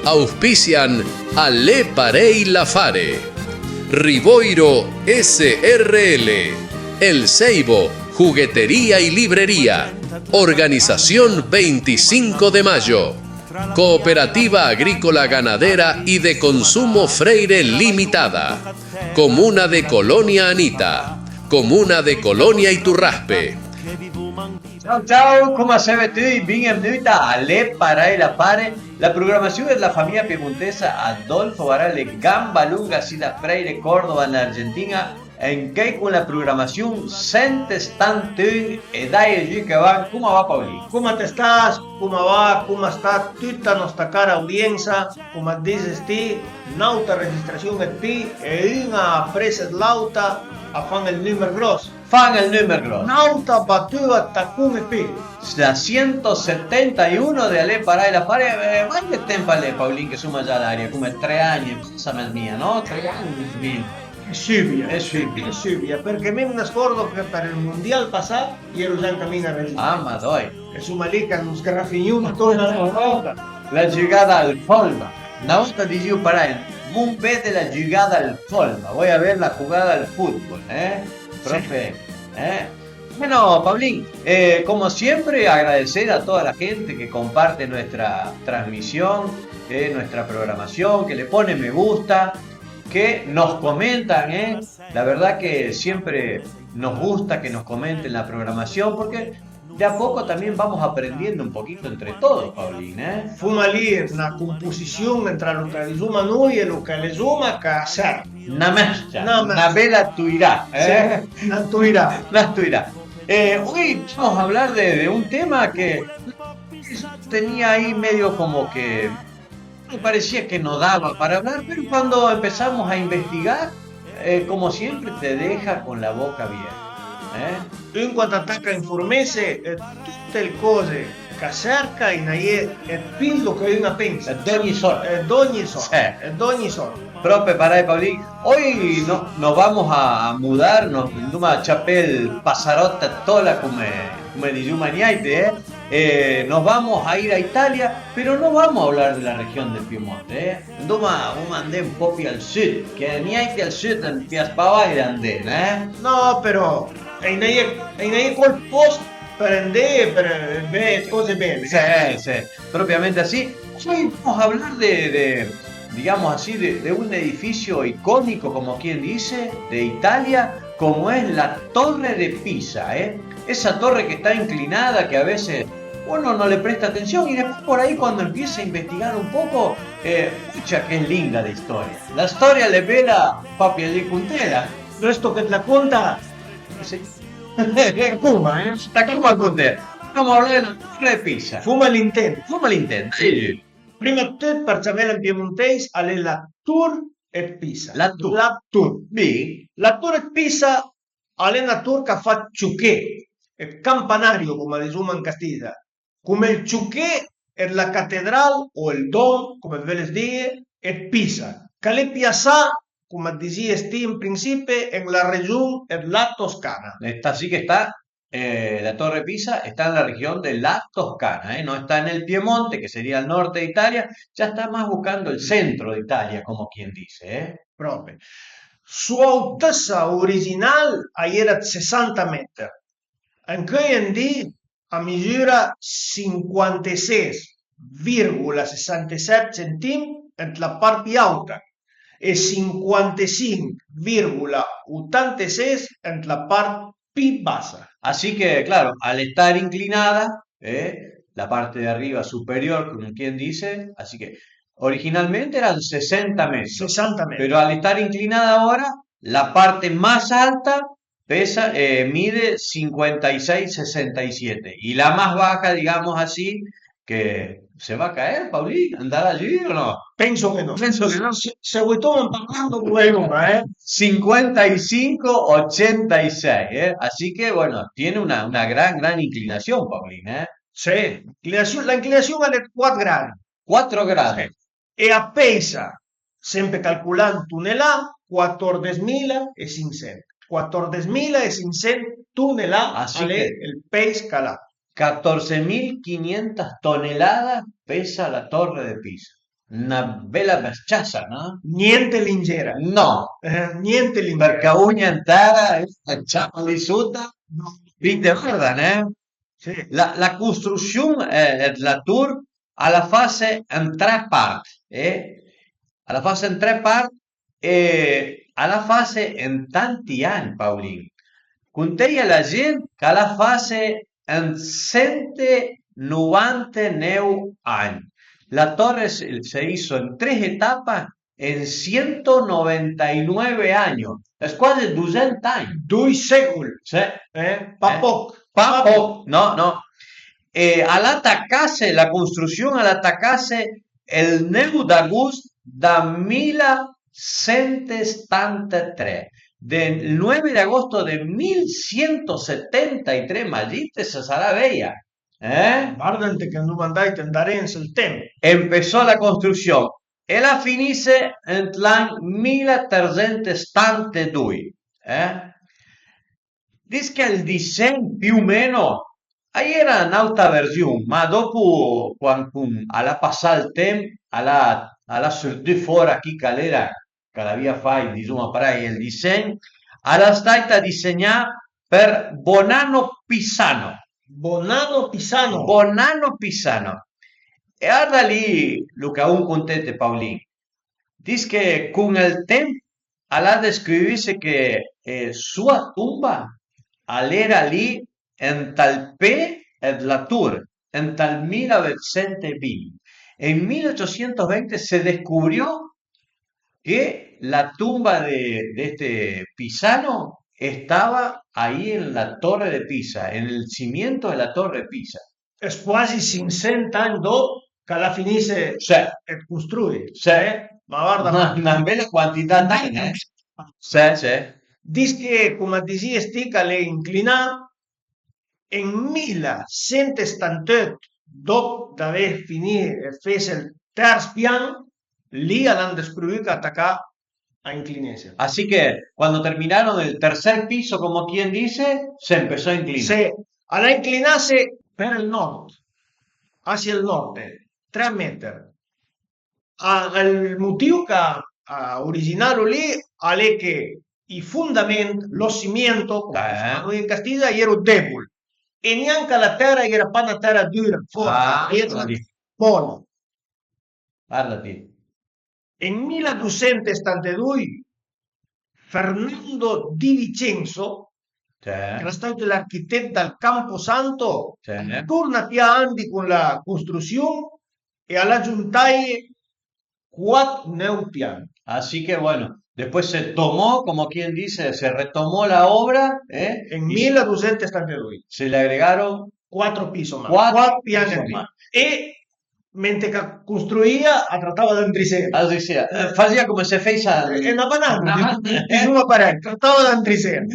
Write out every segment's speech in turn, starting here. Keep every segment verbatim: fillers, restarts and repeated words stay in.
Auspician A l'é parèj l'affare. Rivoiro S R L, El Seibo, juguetería y librería. Organización veinticinco de Mayo. Cooperativa Agrícola Ganadera y de Consumo Freire Limitada. Comuna de Colonia Anita. Comuna de Colonia Iturraspe. Ciao, ciao, coma seve tui? Benvenuta a A l'é parèj l'affare, la programassion dë la famija piemontesa Adolfo Barale, gamba longa, sì da Freire, Córdoba, an Argentina, e ancheuj con la programassion sent e stantun, e daje giù che va, coma va, Paolin? Coma te stas? Coma va? Coma sta tuta nòsta cara audiensa? Coma dises ti, n'àutra registrassion dë pi, e un-a apress dë l'àutra a fan ël nùmer gròss. Fan ël nùmer gròss. N'àutra batuta dë tacon dë pi. La cento setenta y uno dë A l'é parèj l'affare, eh, quant dë temp a l'é, Paolin, che soma già a l'aria? Coma tre ani, passa mia, no? Tre ani, mia. E sübia. E sübia. E sübia, përchè mi më scòrdo che për ël mondial passà j'ero già an camin a Brasile. Ah, ma dai. E soma lì ch'a lo sgrafignoma atorn a la vòta. La giugada al folba. Na vòta a disìo parèj, von vëdde la giugada al folba, voi a vëdde la jugada al fútbol, eh? Sì. Pròpe, eh? Bueno, Paolin, eh, como siempre, agradecer a toda la gente que comparte nuestra transmisión, eh, nuestra programación, que le pone me gusta, que nos comentan, eh. La verdad que siempre nos gusta que nos comenten la programación, porque de a poco también vamos aprendiendo un poquito entre todos, Paolin, eh? Foma lì na composission tra lo che dizoma noi e lo che lezoma ch'a serv. Na mës-cia, na mës-cia, na bela tuirà, eh? Sì, na tuirà. Na tuirà. Eh, hoy vamos a hablar de, de un tema que tenía ahí medio como que me parecía que no daba para hablar, pero cuando empezamos a investigar, eh, como siempre, te deja con la boca abierta, eh? Un quand a taca a informesse, eh, tute le còse ch'a serca, a-i na-i é dë pì dë lo che un a pensa. D'ògni sòrt. Eh, d'ògni sòrt. Sì. Eh, d'ògni sòrt. Pròpe parèj, Paolin. Hoy no, nos vamos a, a mudar, nos andoma ciapé ël passaròt dë tola, come, come dizoma niàite, eh? Eh, nos vamos a ir a Italia, pero no vamos a hablar de la región del Piemonte, eh? Andoma, andoma andé un pò pì al sud, che niàite al sud a-j pias pa vaire andé, eh? No, però a-i na-i é, a-i na-i é còlp pòst për andé e për, eh, vëdde dë còse bele. Sì, sì, propiamente así. Hoy vamos a hablar de, de, digamos así, de, de un edificio icónico, como quien dice, de Italia, como es la Torre de Pisa, ¿eh? Esa torre que está inclinada, que a veces uno no le presta atención y después por ahí cuando empieza a investigar un poco, eh, pucha, que es linda la historia. La storia l'é bela, papi, a-j contela. Rësto che t'la conta. Sì. Tacoma, eh? Tacoma a conté. Foma la Torre de Pisa. Foma l'intent. Foma l'intent. Sì. Prima dë tut, për ciamela an piemontèis, a l'é la Tour de Pisa. La Tour. La Tour. Bin. La Tour de Pisa a l'é na tor ch'a fa ciuché, ël campanario, coma dizoma an castizan, coma ël ciuché dë la catedral o ël dòm, coma völes dije, dë Pisa, ch'a l'é piasà, coma dizìes ti an prinsipi, an la region dë la Toscana. Sta sì che sta, eh, la Torre Pisa está en la región de la Toscana, eh, no está en el Piemonte, que sería el norte de Italia, ya está más buscando el centro de Italia, como quien dice, eh. Pròpi. Sua autëssa original a-i era dë sessanta meter. Ancheuj an di a misura sinquanteses virgola sessantesèt centim ant la part pì àuta e sinquantesinch virgola otanteses ant la part pì bassa. Así que, claro, al estar inclinada, eh, la parte de arriba superior, como quien dice, así que originalmente eran sesenta metros, sesanta metros, pero al estar inclinada ahora, la parte más alta pesa, eh, mide cincuenta y seis sesenta y siete, y la más baja, digamos así, que se va a caer, Paulín, andarà giù o no? Penso che no. Penso che no. Se, se vuitoma parlando, proveremo, eh. Cincuenta y cinco ochenta y seis, eh. Así que, bueno, tiene una, una gran, gran inclinación, Paulín, eh. Sì, inclinazion, la inclinazion a l'é dë quat gradi. Quattro gradi. Sì. E a pesa, sempe calculant tonelà, quatòrdes mila e sinchsent. Quatòrdes mila e sinchsent tonelà. Así a l'é che ël pes ch'a l'ha. Catorce mil quinientas toneladas pesa la Torre de Pisa. na bela bestiassa, no? Niente lingera. No, eh, niente lingera. Përchè ogni an tèra a ciapa lì sota, no, pì te varda, ne? Sì. La, la costrussion, eh, dë la tor a la fase an tre part, eh? A la fase an tre part e a la fase an tanti an, Paulin. Conteje a la gent ch'a la fase an sent e novanteneuv an. La torre se, se hizo en tres etapas en ciento noventa y nueve años. Es quasi dusent an. Dui secul. Sì. Eh? Pa poc. Pa poc, no, no. E a la tacase, la costrussion a la tacase el neuv d'agost da mila sent e setantatré. Del nueve de agosto de mil ciento setenta y tres, ma la gent se sarà veja, eh? Varda ënt che andoma andait andarera ël temp. Empezó la construcción e la finise ant l'an mila tresent e setantedoi, eh? Dis che ël disen, più o meno, a-i era n'àuta version, ma dopo, quand, quand a l'ha passà ël temp, a l'ha, a l'ha surtù fora chi ch'a l'era, ch'a l'avìa fàit, disoma parei, ël disen, a l'ha stàita disegnà për Bonanno Pisano. Bonanno Pisano. Bonanno Pisano. E arda lì lu ch'a von contete, Paulin. Dis che con ël temp a l'ha descrivise che, eh, soa tomba a l'era lì ant ël pé dë la tor, ant ël mila vëtsent e vint. E en mila ochocientos venti se descubrió che la tomba de, de este Pisano estaba ahí en la Torre de Pisa, en el cimiento de la Torre de Pisa. As quasi sinchsent an dop ch'a l'ha finise dë costrui. Sì. Eh? Ma varda, na, na bela quantità d'ani, eh? Sì, sì. Dis che, coma disìes ti, ch'a l'é inclinà, en mila sent e setanteut, dop d'avé finì e fese ël ters pian, lì a l'han descuvrì ch'a tacà a inclinese. Así que cuando terminaron el tercer piso, como quien dice, se empezó a inclinar. Se, a l'ha inclinase për ël nord, hacia ël nord, tre meter. A, ël motìu ch'a, a originalo lì a l'é che i fondament, los cimientos, come si chiama en Castilla, a j'ero debol e gnanca la tèra a j'era pa na tèra dura, forta, ah, a j'era mola. Parla ti. En mila dusent e setantedoi, Fernando Di Vicenzo, sì, ch'al era stàit l'architet dël Camposanto, sì, al torna pià avanti con la costrussion e al a giuntaje quat neuv pian. Así que bueno, después se tomó, como quien dice, se retomó la obra, ¿eh? En mila dusent e setantedoi. Se le agregaron cuatro pisos más. Cuatro pisos más. E mentre ch'a costruìa, a tratava d'andrissela. Ah, sì, sì. Eh, fasìa come se fesa, eh, na banana. Na banana. Disoma parei, tratava d'andrissela.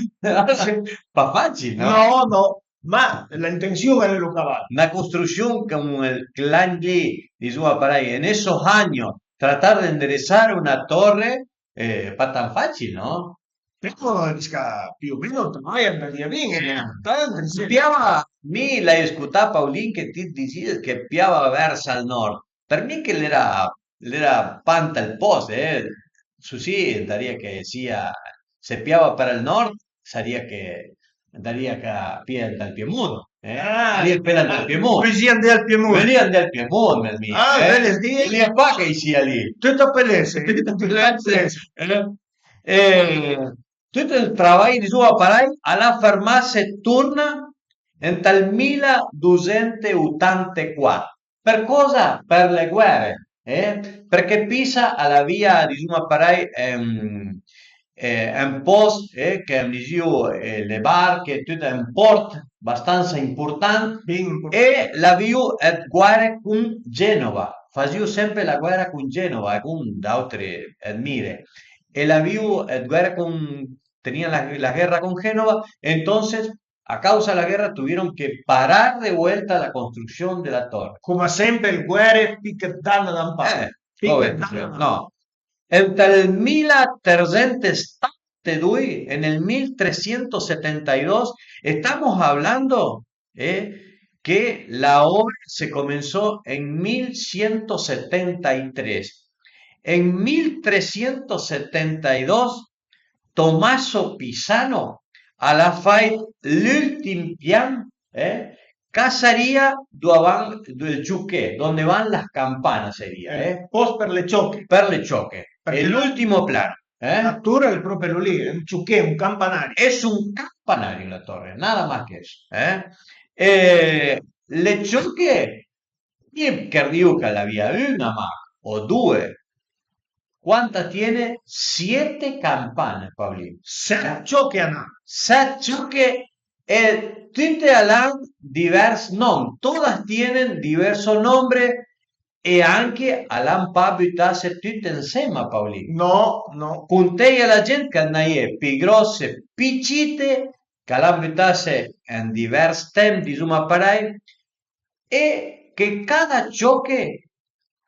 Pa facil, no? No, no. Ma la intension a l'é lo caval. Na costrussion con ël clan lì, disoma parei, en esos años, tratar de enderezar una torre, eh, pa tan facil, no? Però, disca, più o meno ël travaj a andavìa bin, eh, tanto, sì. Piava, mi l'hai scutà, Paulin, che ti disìe che piava vers ël nord. Për mi che l'era, l'era pa ant ël post, eh. Su sì, andarìa che sia, se piava për ël nord, sarìa che andarìa ca pì ant ël Piemont, eh. Ah, sarìa pì ant ël Piemont. Vëlìa andé al Piemont. Vëlìa andé al Piemont, mè ami, ah, eh. Vëlìa pa che i sia lì. Tüt a pelesse. Tüt a pelesse, eh. E tüt ël travaj, disoma parei, a l'ha fermase torna ant ël mila dusent e otantequat. Për coza? Për le guere, eh? Përchè Pisa a l'avìa, disoma parei, ehm, eh, un post, eh, che a disìo, eh, le barche, tüt un port bastansa important, bin important, e l'avìo dë guere con Genova, fasìo sempre la guera con Genova e con d'autre dë mire. E l'avìo dë guere con, tenìa la, la guerra con Genova, e entonces a causa dëla guerra tuvieron que parar de vuelta la construcción de la torre. Coma sempre, le guere pì che dana da 'mpasto. Eh, pì che dana da 'mpasto. No. Ant ël mila tresent e setantedoi, en el mil trescientos setenta y dos, estamos hablando, eh, che la obra se comenzó en mil ciento setenta y tres. En mil trescientos setenta y dos, Tommaso Pisano al a fait l'ultim pian, eh, ch'a sarìa dua van ël ciuché, donde van las campane, a sarìa, eh, post për le cioche. Për le cioche. Përchè l'ultimo plan, eh? La tor a l'é propi lì, un ciuché, un campanari. Es un campanario la torre, nada más que eso, eh? E le cioche, mi credìu ch'a l'avìa una, ma, o due. Quanta tiene? Siete campane, Paolin. Set cioche a n'ha. Set cioche, e tute a l'han divers nom, todas tienen diverso nombre e anche a l'han pa butase tute ënsema, Paolin. No, no. Conteje a la gent ch'a n'aie pi gròsse, pi cite, ch'a l'han butase en divers temp, dizuma parei, e che cada cioche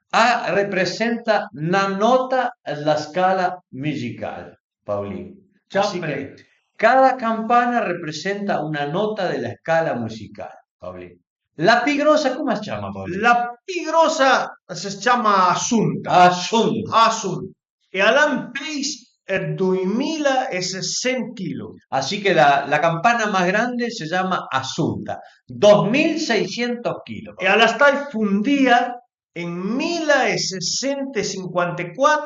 a representa na nota dla scala musical, Paolin. Así che cada campana representa una nota della scala musicale, Paolin. La pi grosa, come si chiama, Paolin? La pi grosa se ciama Assunta. Assunta. Assunta. E a l'ha un peis dë doimila e sessent chilo. Así que la, la campana más grande se llama Asunta, dos mil seiscientos kilos. E a l'ha stait fondìa en mila e sessent e sinquantequat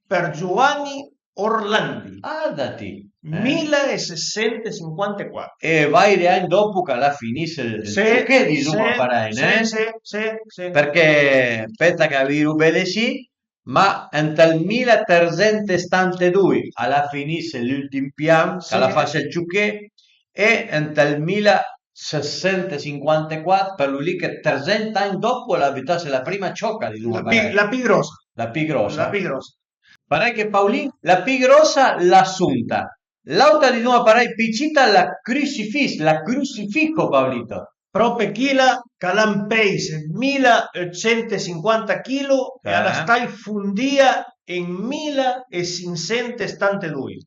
për Giovanni Orlandi. Ardati. Eh. mila e sessent e sinquantequat. E vaire agn dopo ch'a l'ha finì ël, sì, che dizuma, sì, parei, sì, né? Sì, sì, sì. Përchè, speta ch'a viru bele sì, ma ënt ël mila tresent e stantedui a l'ha finì l'ultim pian, ch'a l'ha, sì, fase ël ciuché, e ënt ël mila sessent e sinquantequat, për lu lì che tresent agn dopo a l'ha butase la prima cioca, dizuma, la pi, parei, la pi grosa. La pi grosa. La pi grosa. Parei che, Paolin, la pi grosa l'Assunta, l'àuta, dizuma parei, pi cita, la Crucifix, la Crucifijo, Paolito. Propi chila ch'a l'ha un peis dë mila e sent e sinquanta chilo e a l'ha, eh, stait fondìa en mila e sinquant e stantedui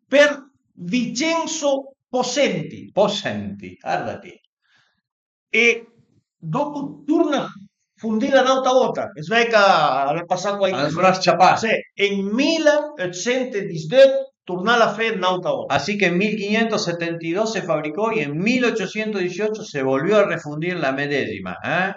për Vicenzo Possenti. Possenti, arda ti. E dopo torna fondila n'àutra vòta, e s'vei ch'a l'é pasà quaiche... Al è sciapà. Sì, en mila e sent e disdöt tornala a fé n'àutra vòta. Así que en mil quinientos setenta y dos se fabricó y en mil ochocientos dieciocho se volvió a refundir la medesima, eh?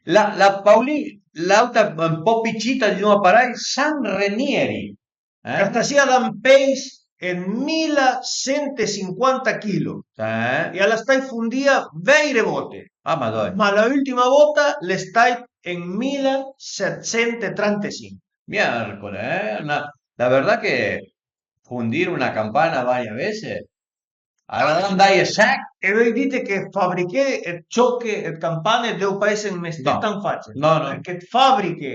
La, la Paolin, l'àutra un pò pi cita, dizuma parei, San Renieri. Eh? Chesta sì a l'ha un peis dë mila sent e sinquanta chilo. Eh? E a l'ha stait fondìa vèire vòte. Ah, madòna. Ma la ültima vòta l'é stait en mila setsent e trantesink. Miercole, eh? La, la verdad che fundir una campana varias veces. Al a da andaje sech. E vöi dite che fabriché dë cioche e dë campane a deu pa esse ën mestì tant facil. No, no. Përchè dë fabriche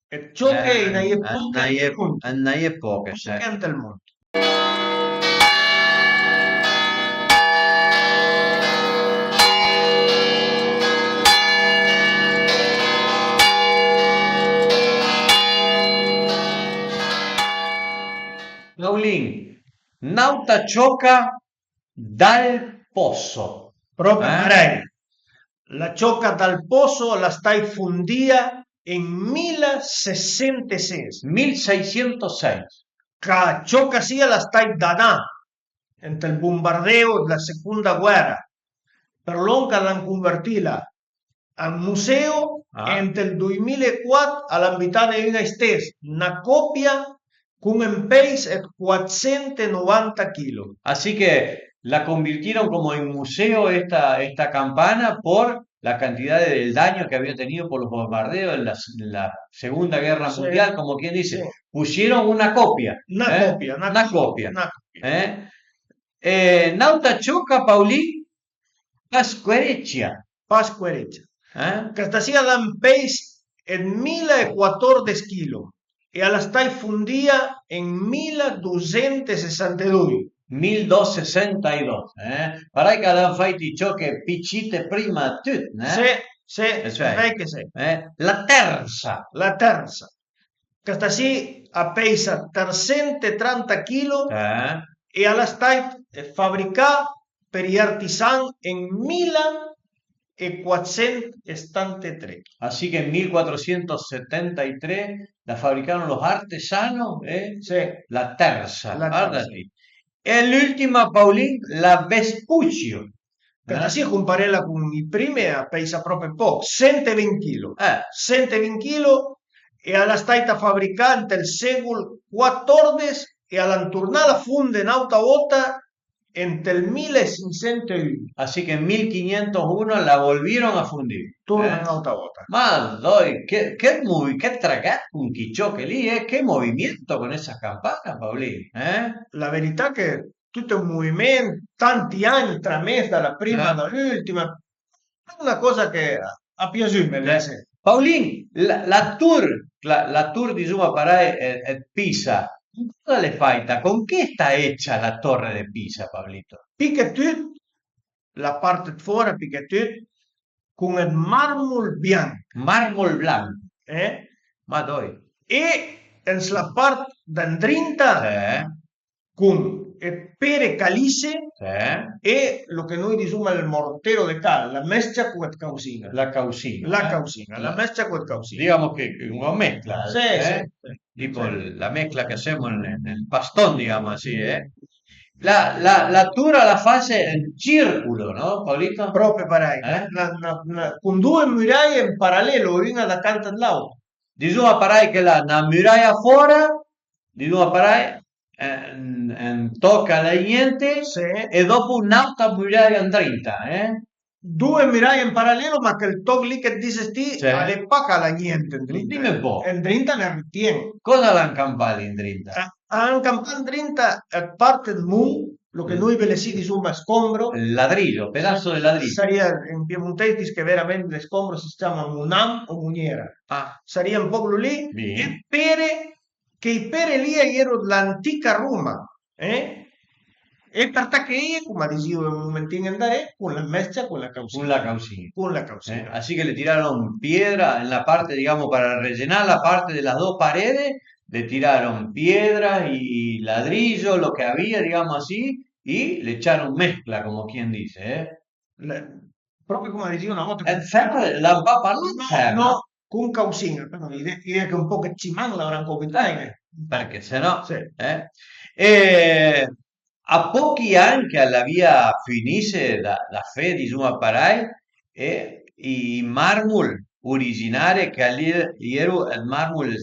e dë cioche a-i n'a-i é poche ant ël mond. A-i n'a-i é poche, sì. Poche ant ël mond. Paulin, n'àuta cioca dal Pozo. Pròpi parei. La cioca dal Pozo a l'é stait fondìa en mila sessent e ses. Mil seiscientos seis. Ch'a cioca sì a l'é stait danà ant ël bombardeo dla seconda guèra, për lòn ch'a l'han convertila an museo. Ah. E ant ël doimila e quat a l'han butane un-a istess, na copia con un peis dë quatsent e novanta chilo. Así que la convirtieron como en museo esta, esta campana por la cantidad del daño que había tenido por los bombardeos en la, en la Segunda Guerra Mundial, como quien dice, pusieron una copia. Una copia, una copia. Una copia. Eh? Eh, n'àuta cioca, Paulin, Pasquerecia. Pasquerecia. Eh? Chesta sì a l'ha un peis dë mila e quatordes chilo e a l'é stait fondìa en mila dosent e sessantedoi. Mil dosent e sessantedoi, eh? Parei ch'a l'han fàit dë cioche pi cite prima dë tut, né? Sì, sì, vei che sì. Eh? La terza. La terza. Chesta sì a pesa tresent e tranta chilo. Eh? E a l'é stait fabricà për j'artisan en mila e quattrocentosettantatré. Así que en mil cuatrocientos setenta y tres la fabricaron los artesanos, ¿eh? Sì. La terza, la guarda terza. Lì. E l'ultima, Paulin, la Vespuccio. Che eh? Sì, cumparela con i prime a pesa proprio poco, centoventi chilo. Eh. centoventi chilo e al è stata fabricata nel secolo quattordici e al è tornata a fonde un'altra volta nel millecinquecentouno. Así que en mil quinientos uno la volvieron a fundir. Torna eh? Un'altra volta. Ma dai, che, che, movi, che traghet con chi gioche lì, eh? Che movimento con esa campana, Paolin, eh? La verità che tutto un movimento, tanti anni tramessa dalla prima eh? All'ultima, una cosa che ha piaciuto me eh. Paolin, la, la tour, la, la tour, disoma parei, è, è Pisa, cosa l'è faita? Con che sta ecia la torre de Pisa, Pablito? Picchè tut, la parte fora, picchè tut, con ël marmol bianch. Marmol blanc. Eh? Ma doi. E en la part d'andrinta eh? Con e pere calice eh? E lo che noi disoma il mortero de cal, la mescia con ël causin. La causin. La eh? Causin, la mescia con ël causin. Digamos che una mezcla. Sì, eh? Sì, sì. Tipo sì. La mezcla che hacemos nel, nel pastón, digamos así, eh? La, la, la tura la fase en círculo, no, Paolito? Proprio parei. Eh? Na, na, na, con due muraie en paralelo, una da canto dell'auto. Disoma parei che l'ha na muraia fora, disoma parei, en, en toca la niente sì. E dopo un'auta muraia andrinta, eh? Due muraie en paralelo, ma quel toc lì che dises ti sì. Al è pa ch'al a niente andrinta. Dime un po'. Andrinta ne ritien. Cosa l'han campà lì andrinta? Eh, han campà andrinta eh, parte del mont, lo che noi belessì disoma scombro. Ladrillo, pedazo de ladrillo. Sarìa in piemontesi che veramente le scombro si chiama munam o muniera. Ah. Sarìa un po' quello lì. Bien. E pere che i pere lì a iero dl'antica Roma, eh? E për tacheje, coma disìu un momentin andaré, con la mescia con la caucina. Con la caucina. Con la caucina. Eh, así que le tiraron piedra en la parte, digamos, para rellenar la parte de las dos paredes, le tiraron piedra y ladrillo, lo que había, digamos así, y le echaron mezcla, como quien dice, eh? Proprio come disìu una volta. Eh, sempre, l'han pa parlà no, no, con caucina, però idea che un po' che ci manca ora un po' più tardi. Perché se no, sì. Eh? E a pochi anni che l'avìa finisse da, da fé, disoma parei, e i marmol originari che a iero ëd marmol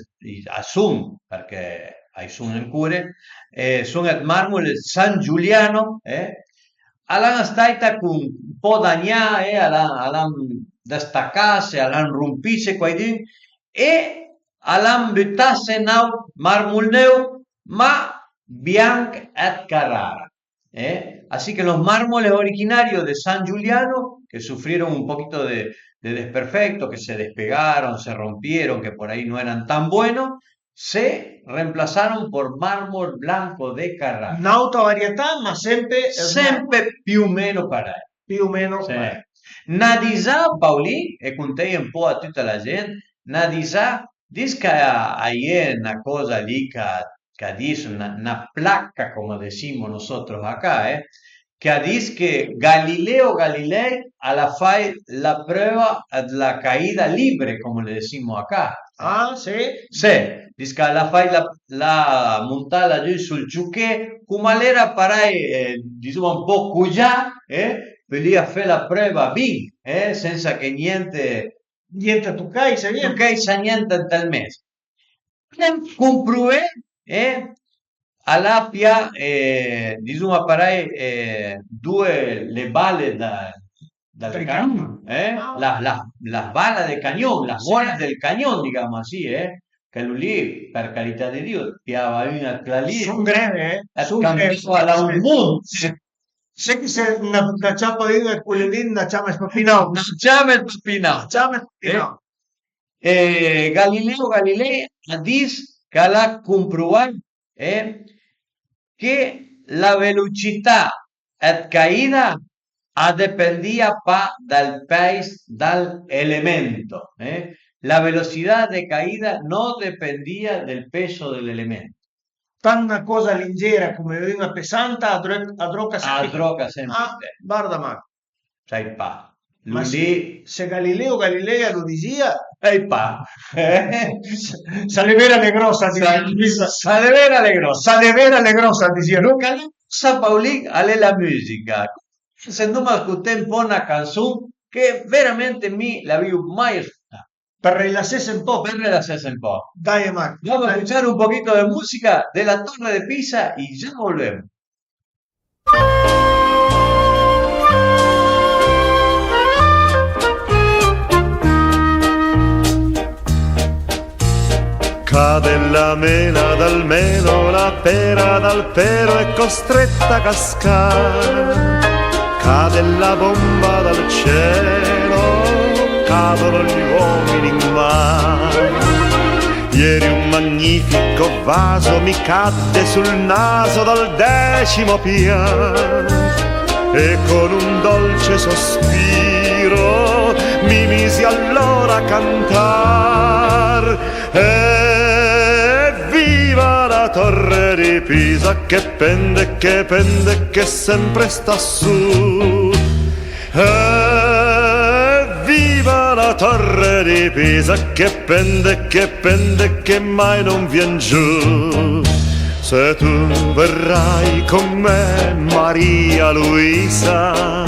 a son, perché a i son ancore, eh, son ëd marmol San Giuliano, eh, a l'han staita con un po' dagnà, eh, a l'han, a l'han dëstacase, a l'han rompise quaidun e a l'han butasse n'aut marmol neu, ma bianch ëd Carrara. Eh? Así que los mármoles originarios de San Giuliano, que sufrieron un poquito de, de desperfecto, que se despegaron, se rompieron, que por ahí no eran tan buenos, se reemplazaron por mármol blanco de Carrara. N'auta varietà, ma sempre, sempre più o meno parei. Più o meno sì. Parei. Na disà, Paolin, e conteje un po' a tuta la gent, na disà, dis che a, a ie na cosa lì che ch'a dis na, na placa, come decimos nosotros acá, eh, ch'a dis che Galileo Galilei al a fait la pröva dla caida libre, come le decimos acá. Ah, sì? Sì, dis ch'al a fait la, la montà laggiù sul ciuché, come al era parei, eh, disoma un po' cogià, eh, pödìa fé la pröva bin, eh, sensa che niente, niente a tucaise, niente. Tucaise niente ant ël mes. Compruvé, eh, al a pià, eh, disoma parei, eh, due le bale da, dal cagnon, eh? Ah. La, la, la bala del cagnon, la bola del cagnon, digamos así, eh? Chelu lì, per carità de Dio, piava un-a chela lì. Son greve, eh? Son greve. Cambiava un mund. Se che se na, na ciapa un-a cole lì, na ciama spapinà. Na ciama spapinà. Na ciama spapinà. Eh? E Galileo Galilei a dis ch'al a compruvà, eh, che la velocità ëd caida a dependìa pa dal peis dal elemento, eh? La velocidad de caída no dependía del peso del elemento. Tant na cosa lengera come un-a pesanta a dro-, a droca sempre. A droca sempre. Ah, varda, ma sai pa. Ma se Galileo Galilei a lo dizìa, sai pa. S'al e vera al e grosa, a dizìa. S'al e vera al e grosa, s'al e vera al e grosa, a dizìa. Lon ch'al e grosa, Paulin, al e la mùsica. Se andoma a scuté un po' na canson che veramente mi l'avìu mai scontà. Për rilassese un po'. Për rilassese un po'. Dai, Marco. Vamos a escuchar un poquito de música de la Torre de Pisa y ya volvemos. Cade la mela dal melo, la pera dal pero è costretta a cascare. Cade la bomba dal cielo, cadono gli uomini in mare. Ieri un magnifico vaso mi cadde sul naso dal decimo piano e con un dolce sospiro mi misi allora a cantar. Evviva la torre di Pisa che pende, che pende, che sempre sta su. Evviva la torre di Pisa che pende, che pende, che mai non vien giù. Se tu verrai con me, Maria Luisa,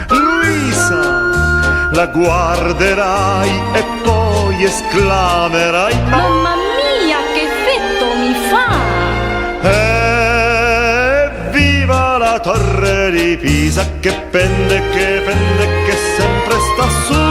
Luisa, la guarderai e poi esclamerai: Mamma mia, che effetto mi fa! Evviva la torre di Pisa che pende, che pende, che sempre sta su.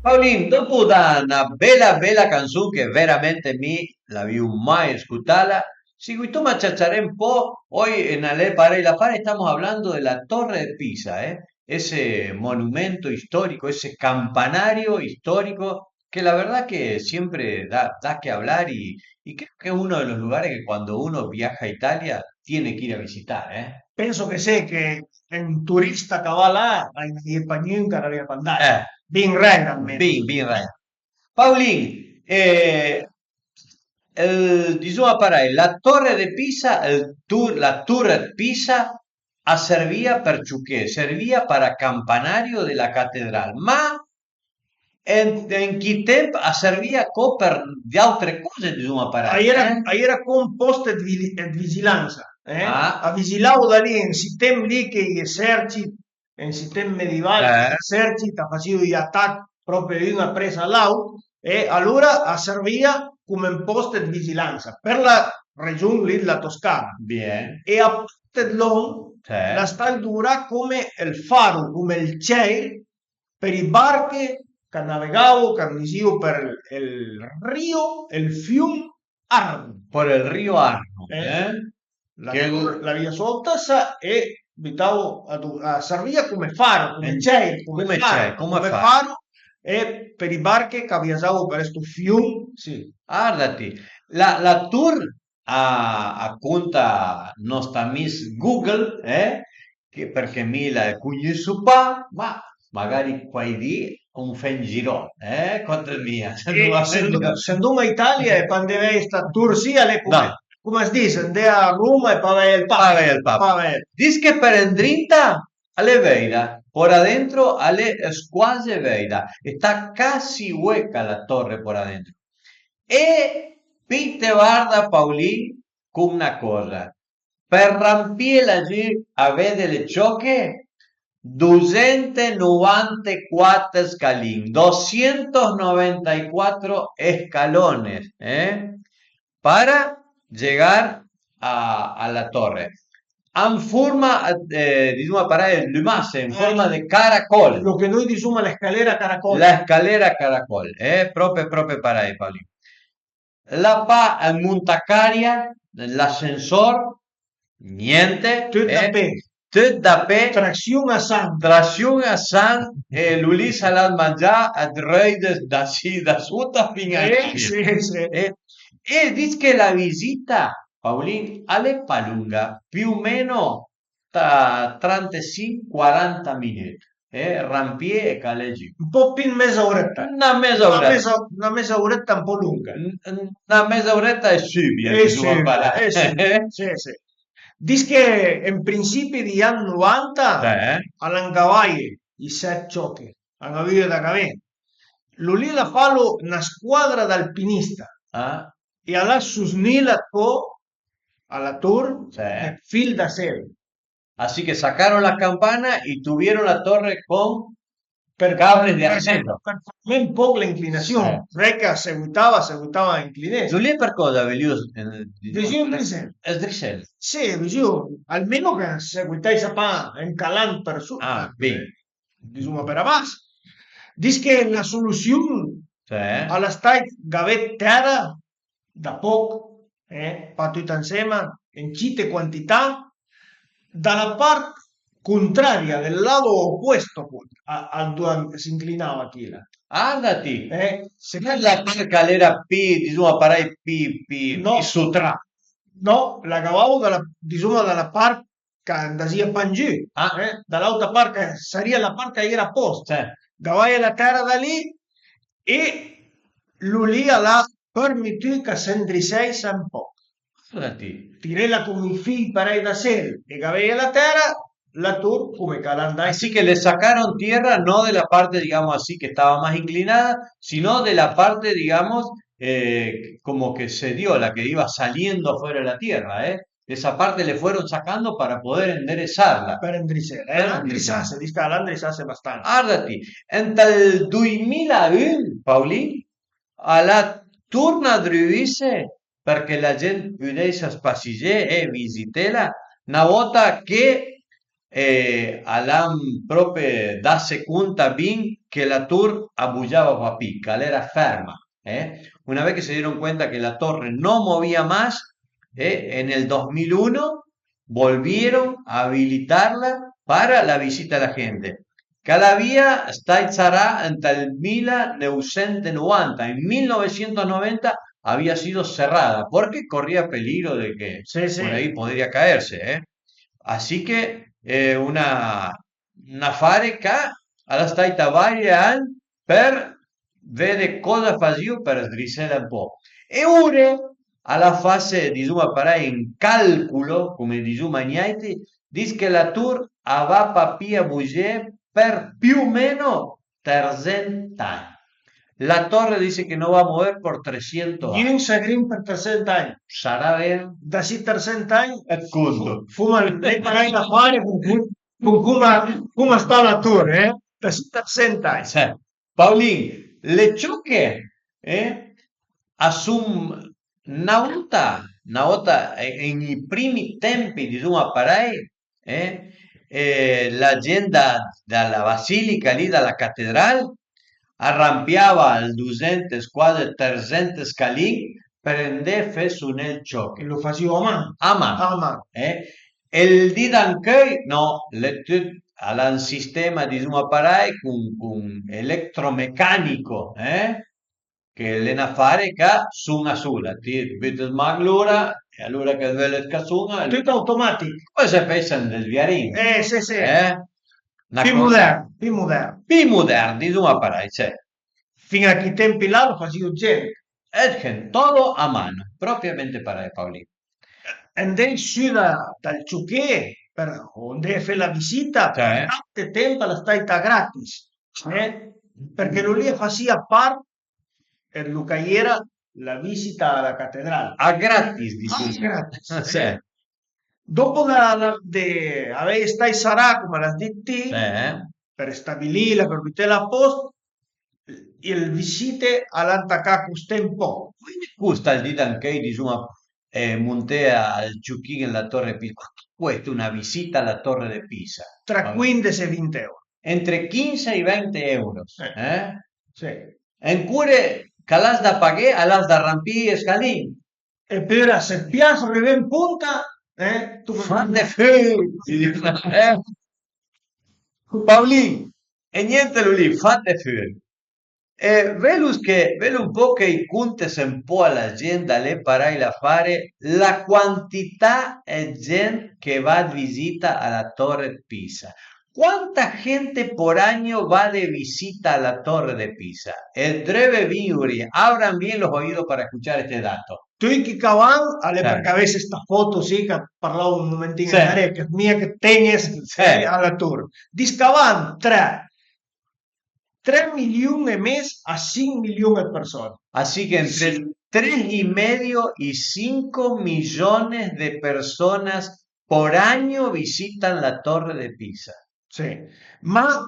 Paulin, dopo da na bela bela canzun che veramente mi l'avìu mai scutala, seguitoma a ciaciaré un po', oi, eh, n'al è parei l'afare, estamos hablando de la Torre de Pisa, eh, ese monumento histórico, ese campanario histórico que la verdad que siempre da, da que hablar y, y creo que es uno de los lugares que cuando uno viaja a Italia tiene que ir a visitar, eh. Penso che sì, che un turista ch'a va là, a-i n'a ie pa gnun ch'a rivìa pa andé. Eh. Bin rèira almeno. Bin, bin rèira. Paulin, eh, ël, disoma parei, la Torre de Pisa, ël tur-, la Tour de Pisa a servia për ciò che? Servia para campanario de la catedral, ma en, en chi temp a servia co për d'autre coze, disoma parei, a-i era, eh? A-i era co un post dë vi-, dë vigilansa, eh? Ah. A vigilavo da lì, en si temp lì che i esercit, en si temp medieval, eh, i esercit a fasìo i atach propi un apres a l'àut, e alora a servia come un post dë vigilansa për la region lì dë la Toscana. Bien. E a parte dë lòn, sì, l'ha stà durà come ël faro, come ël cèir për i barche ch'a navegavo, ch'a andisìo për ël, ël rio, ël fium Arno. Për ël rio Arno, eh? Eh? La, che la via sota sa e butavo a, a servia come faro, come, eh, cèir, come, come faro, cèir, come, come faro, faro, e për i barche ch'a viagiavo për sto fium, sì. Guardati, la, la tour a, a conta nòst amis Google, eh? Che, përchè mi la cugnusso pa, ma magari quai di un fè un girò, eh? Conte mia, se, e andoma, se, se andoma a Italia e pa andé vëdde sta tour sì, al e come, no, come as dis, andé a Roma e pa vëdde ël Papa. Pa vëdde ël Papa. Pa vëdde. Dis che për andrinta al e vèira, por adentro al e scuase vèira, e sta casi ueca la torre por adentro. E pì te varda, Paulin, con na cosa, për rampiela giù a vëdde le cioche, dosento novantaquater scalin, doscientos noventa y cuatro escalones, eh, para llegar a, a la torre. An forma, eh, disoma parei, lumasse, an forma de caracol. Lo che noi disoma la scalera a caracol. La scalera a caracol, eh, prope, prope parei, Paolin. L'ha pa ël montacaria, l'ascensor, niente, tut da, eh, pe. Tut da pe. Trassion a san. Trassion a san, e l'Ulis al à mangià dë reude da si, da sota fin a, eh, sì, sì. E, e dis che la visita, Paulin, al e pa longa, più o meno tra trantasinc quaranta minut, eh, rampié e calé giù. Un po' pì 'd meza oretta. Na meza oretta. Na meza, na meza oretta un po' longa. N-, n-, na meza oretta e sübia, eh, disoma parei. Eh, sì, sì, sì. Dis che en prinsipi dij ann novanta a l'han gavaje ij set cioche, a l'han avüje da gavé. Lu lì a l'ha falu na scuadra d'alpinista e a l'ha susnila co a la tur ëd fil da sel. Así que sacaron la campana y tuvieron la torre con cables de acero. Për formé un poch l'inclinasiun, parché a seguitava, a seguitava a inclinese. Lu lì për cosa? Vëlìu sdrisel. Sì, vëlìu, almeno ch'a seguitaisa pa ën calant për sot. Ah, bin. Dizuma për a bas. Dis che la solusiun a l'ha stait gavé tèra da poch, eh, pa tüt ansema, en cite quantità, da la part contraria, del lado opuesto a, a dove s'inclinava chila. Arda ti, eh, se la part ch'a l'era pi, dizuma parei, pi, pi, no, pi sutra. No, la gavavo da la, dizuma da la part ch'a andasìa pa an giù, eh, da l'auta part, ch'a sarìa la part ch'a j'era a post. Gavaje la tèra da lì e lu lì a l'ha përmëtù ch'a s'andrisèisa un poch. Tirela con ij fij parei da sel e gaveje la tèra, la tur come ch'a l'ha andà. Así que le sacaron tierra no de la parte, digamos así, que estaba más inclinada, sino de la parte, digamos, eh, como que se dio, la que iba saliendo afuera de la tierra, ¿eh? De esa parte le fueron sacando para poder enderezarla. Për andrisela, eh, andrisase, dis ch'a l'ha andrisase bastansa. Arda ti, ënt ël duimila e un, Paulin, a l'ha turna drüvise përché la gent pudèissa spassegé e visitela, na vòta che, eh, a l'han pròpe dase conta bin che la tur a bugiava pa pi, ch'a l'era ferma, eh. Una vez que se dieron cuenta que la torre no movía más, eh, en el dos mil uno volvieron a habilitarla para la visita a la gente. Ch'a l'avìa stait sarà ënt ël mila neuvsent e novanta, en mil novecento noventa había sido cerrada porque corría peligro de que por ahí podría caerse, ¿eh? Así que, eh, una, un afare ch'a l'ha stait vari an për vede cosa fasìo për sdrisela un po'. E ure a l'ha fase, dizuma parei, un calculo, come dizuma niaiti, dis che la tur a va pa pi a bugé për più o meno tresent agn. La torre dice que no va a mover por trescientos años. Gnun sagrin për tresent agn. Sarà vero? Da si tresent agn. Ëd conto. Fuma le parei da fare con, con, con coma, coma sta la torre, eh? Da si tresent agn. Paulin, le cioche, eh, a sun na vòta, na vòta en i primi tempi, dizuma parei, eh, eh, la gent da, da la basilica lì, da la catedral, a rampiava ël dusent, cuasi tresent scalin për andé fe suné ël cioche. Lu fasìo a man. A man. A man. Eh? E ël di d'ancheuj, no, l'è tüt, a l'ha un sistema, dizuma parei, cun, cun elettromecanico, eh? Che l'è n'afare ch'a sun-a sola, ti büte man l'ura e alura che völe ch'a sun-a. Tüt automatich. Come se fesa ënt ël viarin. Eh, sì, sì. Eh? Pi modern, pi modern. Pi modern, dizuma parei, sì. Fin a chi tempi là lu fasìo 'd gent. Ëd gent, todo a mano, propriamente parei, Paulin. Andé sü da, dal ciochè për andé a fe la visita, tant ëd temp a l'é staita gratis, eh? Përché lu lì a fasìa part ëd lu ch'a j'era la visita a la catedral. A gratis, disuma. A gratis. Sì. Dopo da, da, de avèje stait sarà, cum l'has dit ti, për stabilila, për bütela a post, le visite a l'han tacà a costé un poch. Cuindi costa ël di d'ancheuj, dizuma, eh, monté al ciochin la Torre Pisa. Quanto cuesta una visita alla Torre de Pisa? Tra cuindes e vint euro. Entre quince e venti euros, eh? Sì. E ancora ch'a l'has da paghé, a l'has da rampì e scalin. Epura, se pias rivé an ponta, eh, tu... Fate fü! Eh? Paulin, e niente lu lì, fate fü. E velu che, velu un po' che i contes un po' a la gent da lé parei l'afare, la quantità ëd gent che va ëd visita a la Torre ëd Pisa. ¿Cuánta gente por año va de visita a la Torre de Pisa? E dröve vin, abran bien los oídos para escuchar este dato. Tüti ch'a van, al e, certo, përchè a vëdde sta foto sì ch'a parlava un momentin, sì, andarera, che mia che tegnes, sì, a la tor. Dise ch'a van tre, tre milion e mes a sinch milion dë përson-e. Así que entre tres y medio y cinco millones de personas por año visitan la Torre de Pisa. Sì, ma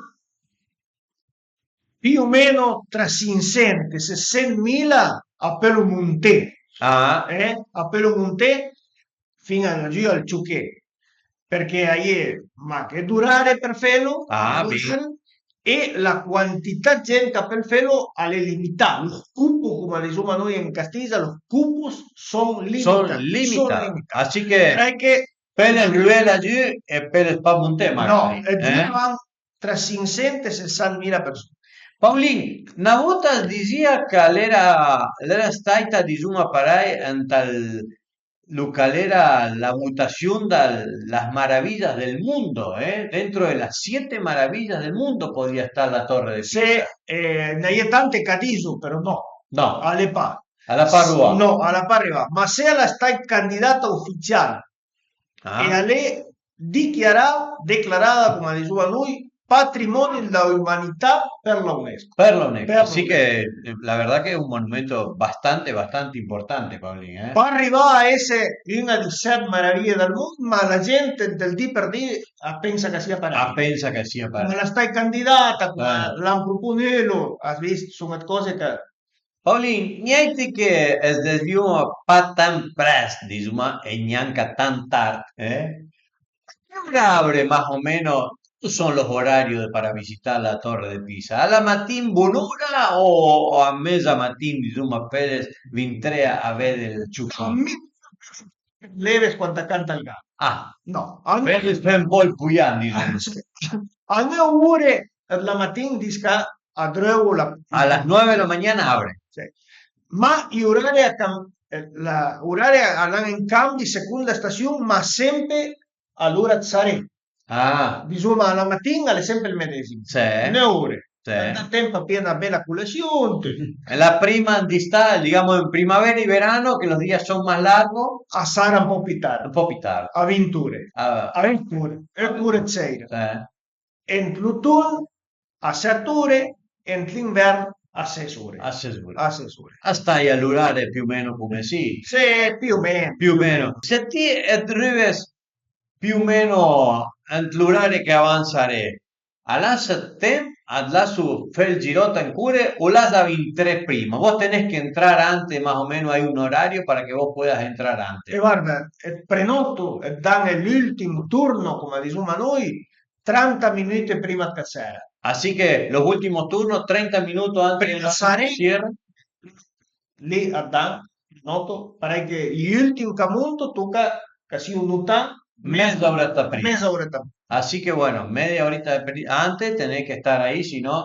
più o meno tra sinchsent e sessent mila a pölu monté. Ah. Eh, a pölu monté fin-a giù al Ciuché, përchè a-i é mach d'orari për felo, ah, bin, e la quantità dë gent ch'a pöl felo al é limità. Los cupos, coma disoma noi an castisa, los cupos son limità. Son limità. Son limità. Así que, sai che pöle rué lagiù e pöle pa monté, magari. No, e eh? Giù a van tra sinchsent e sessent mila përson-e. Paulin, na vota as disìa ch'a l'era, l'era staita, disoma parei, ant ël, lo ch'a l'era la votasion da las maravillas del mundo, eh? Dentro de las siete maravillas del mundo podía estar la Torre de Pisa. Sì, eh, a-i na n'é tante ch'a diso, però no. No. A l'é pa. A l'ha pa rivà. No, a l'ha pa rivà. Ma se a l'é stait candidata uficial, ah, e a l'é dichiarà, declarada, coma disoma noi, patrimoni da l'umanità për la UNESCO. Për la UNESCO. Për la UNESCO. Sì, che la verdad que es un monumento bastante, bastante importante, Paolin, eh. Pa rivà a esse una dë set maravije dël mond, ma la gent ant ël dì për dì a pensa ch'a sia parei. A pensa ch'a sia parei. Coma a l'é stait candidata, coma, eh, a l'han proponülo, as vist, son dë còse che Paolin, niente che as desvioma pa tant prest, disoma, e gnanca tant tard, eh? Che ora abre más o meno, cuant son los orarios para visitar la Torre de Pisa? A la matin bonora o, o a meza matin, disoma, pöle intré a, a vëdde ël Ciuchon? Leves quand a canta ël gal. Ah, no, a pöle fé un po' ël puian, disoma. A növ ore dë la matin, dis ch'a dreuvo la... A las nueve de la mañana abre. Sì. Ma i orari a cam-, eh, la, orari a l'han un cambi a seconda stasion, ma sempe a l'ora dë saré. Ah. Disoma, a la matin a l'é sempe ël medesim. Sì. Növ ore. Sì. Ëntà temp a pìé na bela colasion, tut. E la prima d'istà, digamos, en primavera y verano, que los días son más largos. A sara un po' pì tard. Un po' pì tard. A vint ore. Ah. A vint ore, öt ore dë sèira. Sì. Ant l'oton a set ore, ant l'invern a ses ore. A ses ore. A ses ore. A staje a l'orari più o meno coma sì. Sì, più o meno. Più o meno. Se ti it rivas più o meno ant l'orari che a van saré, a l'has temp, a l'has fé ël giròt ancora o l'has da intré prima? Vos tenés que entrar antes, más o menos hay un horario para que vos puedas entrar antes. E guarda, ël prenoto, it dan l'ultimo turno, coma disoma noi, trenta minute prima ch'a sera. Así que los últimos turnos, treinta minutos antes de la saré, cierre. Lì it dan, noto, parei che j'ultim ch'a monto toca ch'a sio notà meza oretta prima. Meza oretta prima. Así que bueno, media horita de pri-, antes tenés que estar ahí, si no,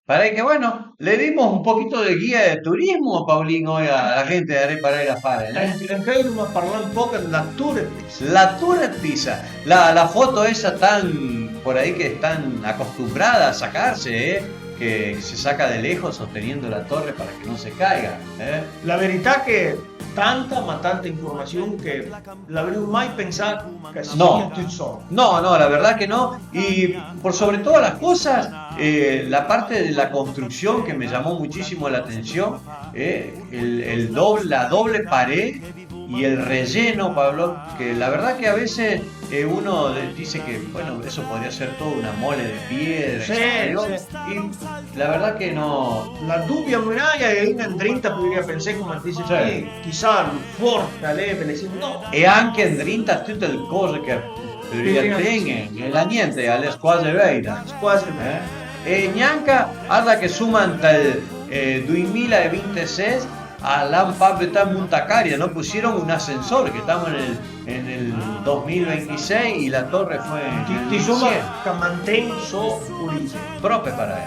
parei que bueno, le dimos un poquito de guía de turismo, Paolin, hoy a la gente de Reparar y Afare, ¿eh? Anche, anche io ma parlà un poco della Torre Pisa. La Torre Pisa, la, la foto esa tan por ahí que están acostumbradas a sacarse, ¿eh? Que se saca de lejos sosteniendo la torre para que no se caiga, ¿eh? La verità che tanta, ma tanta informasion che l'avrìo mai pensà che a sia tut sò. No, no, la verdad que no. Y por sobre todas las cosas, eh, la parte de la construcción que me llamó muchísimo la atención, eh, el, el doble, la doble pared y el relleno, Pablo, que la verdad que a veces eh, uno de- dice que, bueno, eso podría ser todo una mole de piedra, y qué sé yo, y la verdad que no. La dubia muraja e un andrinta podrìa pensé, coma dice ti, chissà, ël fort ch'a l'é, bele, sì, no. E anche andrinta tut ël coso che podrìa ten-e, e la niente, a l'é squase veira. Squase veira. Eh? E gnanca, guarda che soma ant ël, eh, duemilavintisei, a l'han pa butà ën Montacaria, no pusieron un ascensor, que estamos en el, en el dos mil veintiséis y la torre fue en el diecisiete. Insomma, ch'a manten sò origine. Prope parei.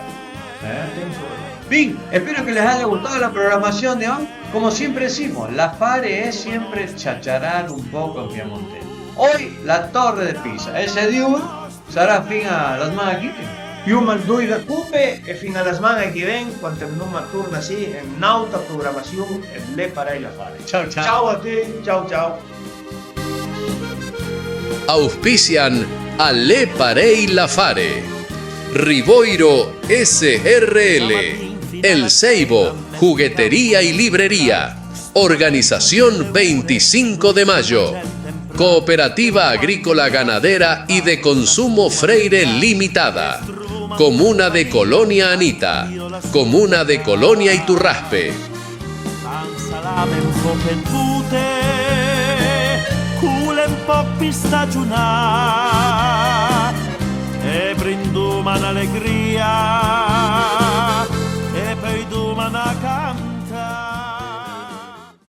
Eh? Manten sò origine. Bien, espero que les haya gustado la programación de hoy. Como siempre decimos, l'afare es siempre chacharar un poco en piemontese. Hoy la Torre de Pisa, ese día sarà fin a la setmana che ven. Juma ël doi d'Otobe e fin-a a la sman-a ch'i ven, quand andoma torna sì ën n'àuta programassion ëd Le parèj la fare. Ciao, ciao. Ciao a tuti, ciao, ciao. Auspician a Le parèj la fare. Rivoiro S R L, El Seibo, juguetería y librería. Organización veinticinco de Mayo. Cooperativa Agrícola Ganadera y de Consumo Freire Limitada. Comuna de Colonia Anita. Comuna de Colonia Iturraspe. Salame un po' che tute, cule un po' pi stagiunà, e brindoma n'alegria, e pöi doma na can